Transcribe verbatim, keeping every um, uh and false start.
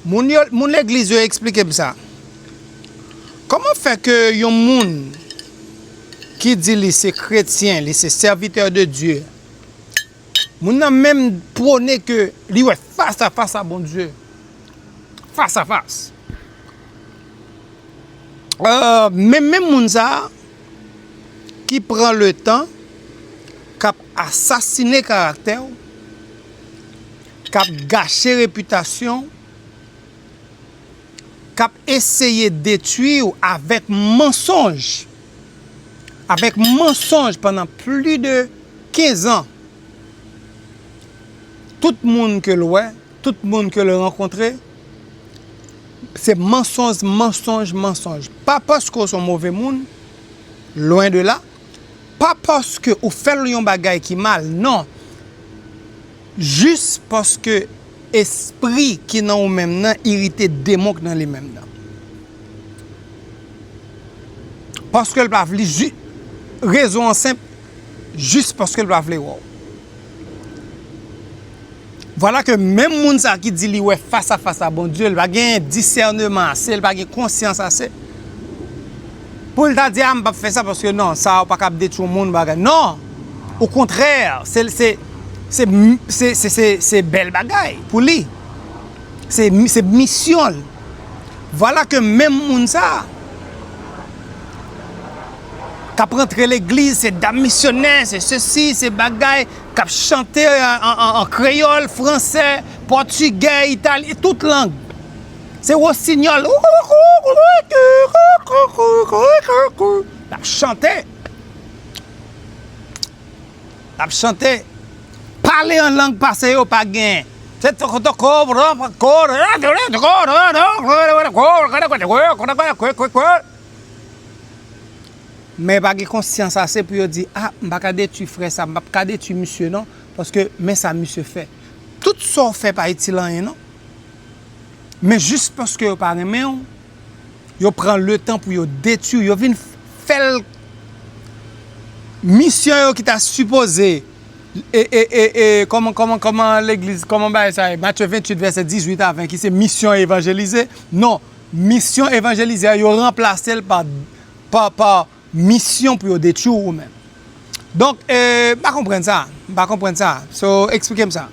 Moun yo, moun legliz yo eksplike m sa. Kòman fè ke yon moun ki di li se kretyen, li se sèvitè de Dye, moun nan menm pwone ke li wè fas a fas a Bondye. Fas a fas. Euh, men menm moun sa a ki pran le tan, k ap asasine karaktè w, k ap gache repitasyon w, k ap eseye detwi w avèk mansonj. Avèk mansonj pandan plis de kenz an. Tout moun ke l wè, tout moun ke l rankontre, se mansonj, mansonj, mansonj. Pa paske w se yon move moun, lwen de la, pa paske ou fè l yon bagay ki mal, non. Jis paske espri ki nan ou menm nan irite demon k nan li menm nan. Paske l pa vle, ji-, rezon an senp, jis paske l pa vle wè w. Vwala ke menm moun sa ki di li wè fas a fas a Bondye, li pa gen disèneman ase, li pa gen konsyans ase pou l ta di, "A, m p ap fè sa paske non, sa ou pa kab detwi yon moun, bagay." Non! Okontrè, se, se, se, se, se, se, se bèl bagay pou li. Se, se misyon l. Vwala ke menm moun sa a k ap rantre legliz, se dam misyonè, se sesi, se bagay, k ap chante an, an, an, an kreyòl, fransè, pòtigè, italyen, tout lang. Se wosinyòl. L ap chante. L ap chante. Pale an lang pase yo pa gen. Se toko toko, men pa gen konsyans ase pou yo di, "A, m pa ka detwi frè sa, m p ap ka detwi misye non, paske men sa misye fè." Tout sa w fè pa itil anyen non. Men jis paske yo pa renmen w, yo pran letan pou yo detwi w, yo vin fè l misyon yo ki ta sipoze, e, e, e, e, kòman, kòman, kòman legliz, kòman bagay sa ye? Matye venntuit, vèsè dizuit a ven, ki se misyon evanjelize. Non, misyon evanjelize a, yo ranplase l pa, pa, pa misyon pou yo detwi w ou menm. Donk, e, m pa konprann sa. M pa konprann sa. So, eksplike m sa.